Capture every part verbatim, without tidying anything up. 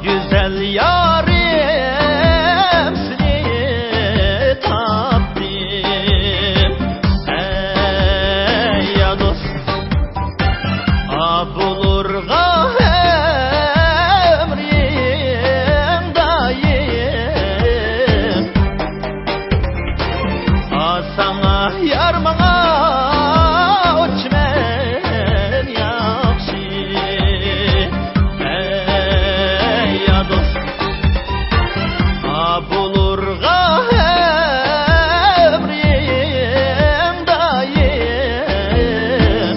گۈزەل يارىم، سېنى تاپتىم، ئەي يا دوست. ئا، بولۇرغا ئەمرىڭ دائىم. ئا، ساڭا يار، ماڭا ئوچمەن ياخشى، ئەي يا دوست. ئا، بولۇرغا ئەمرىڭ دائىم.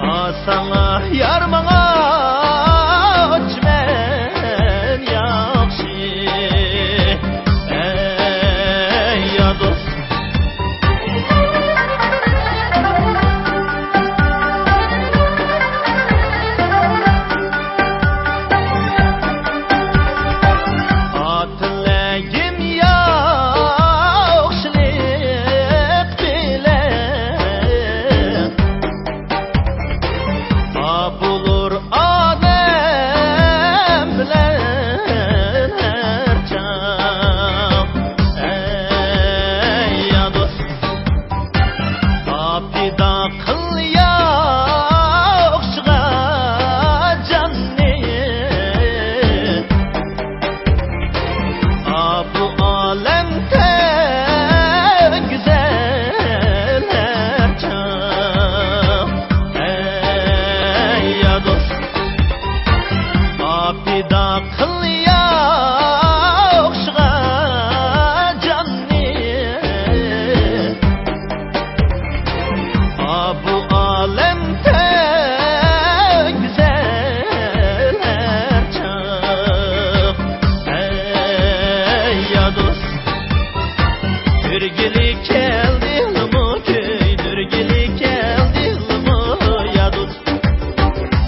ئا، ساڭا يار، ماڭا ئوچمەن ياخشى، ئەي يا دوست. ئا، تىلەگىم ياخشىلىق بىلەن، ئا، بولۇر ئانام بىلەن ھەر چاغ، ئەي يا دوست. ئا، پىدا قىل ياخشىغا جاننى. ئا، بۇ ئالەم تەڭ گۈزەل ھەر چاغ، ئەي يا دوست. ئا، پىدا قىل ياخشىغا جاننى. ئا، بۇ ئالەم تەڭ گۈزەل ھەر چاغ، ئەي يا دوست. كۆرگىلى كەلدىڭمۇ، كۆيدۈرگىلى كەلدىڭمۇ يا دوست؟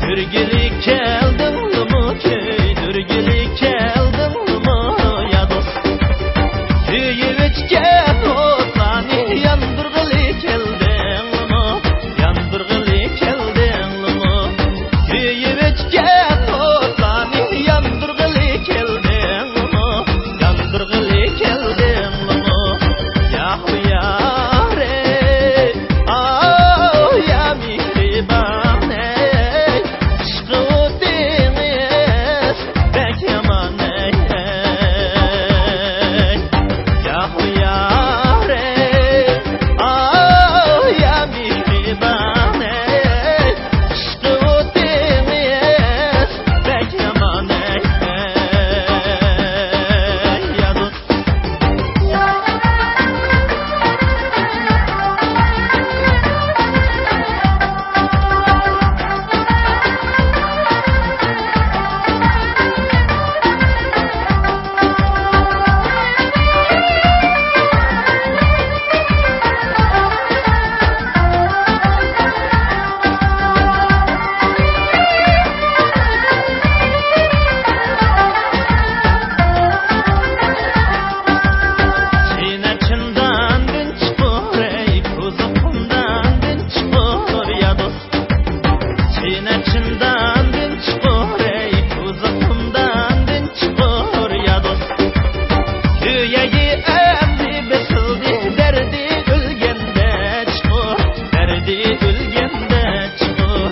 كۆرگىلى كەلدىڭمۇ، كۆيدۈرگىلى كەلدىڭمۇ يا دوست؟ كۆيۈۋەتكەن ئوتلارنى ياندۇرغىلى كەلدىڭمۇ، ياندۇرغىلى كەلدىڭمۇ؟ كۆيۈۋەتكەن ئوتلارنى ياندۇرغىلى كەلدىڭمۇ، ياندۇرغىلى كەلدىڭمۇ؟ يا يارى، ئاۋۇ يا مېھرىبان ئەي، ئىشقى ئوتىڭىز بەك يامان ئەي، ئەي. يا يارى، ئاۋۇ يا مېھرىبان ئەي، ئىشقى ئوتىڭىز بەك يامان ئەي، ئەي يا دوست. سېنى چىنداندىن چىقۇر ئەي، كوزا قۇمداندىن چىقۇر يا دوست. سېنى چىنداندىن چىقۇر ئەي، كوزا قۇمداندىن چىقۇر يا دوست. سۆيگى ئەمدى بېسىلدى، دەردى ئۆلگەندە چىقۇر، دەردى ئۆلگەندە چىقۇر.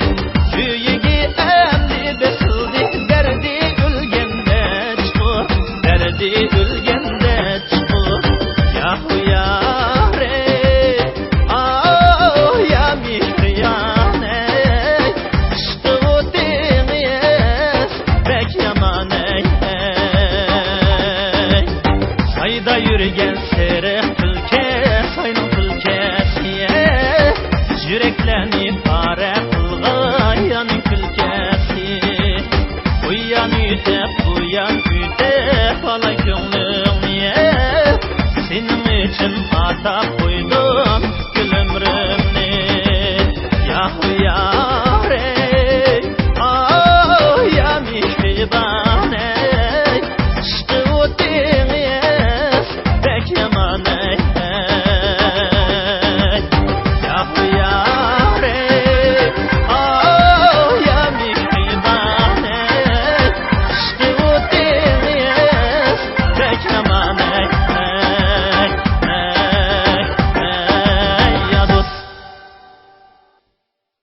سۆيگى ئەمدى بېسىلدى، دەردى ئۆلگەندە چىقۇر، دەردى ئۆلگەندە چىقۇر. يا يارى، ئاۋۇ يا مېھرىبان ئەي، ئىشقى ئوتىڭىز بەك يامان ئەي، ئەي. سايدا يۈرگەن سېرىق تۈلكە، ساينىڭ تۈلكىسى، يۈرەكلەرنى پارە قىلغان يانىڭ كۈلكىسى. ئۇ يان ئۆتۈپ، بۇ يان ئۆتۈپ، ئالاي كۆڭلۈڭنى، سېنىڭ ئۈچۈن ئاتاپ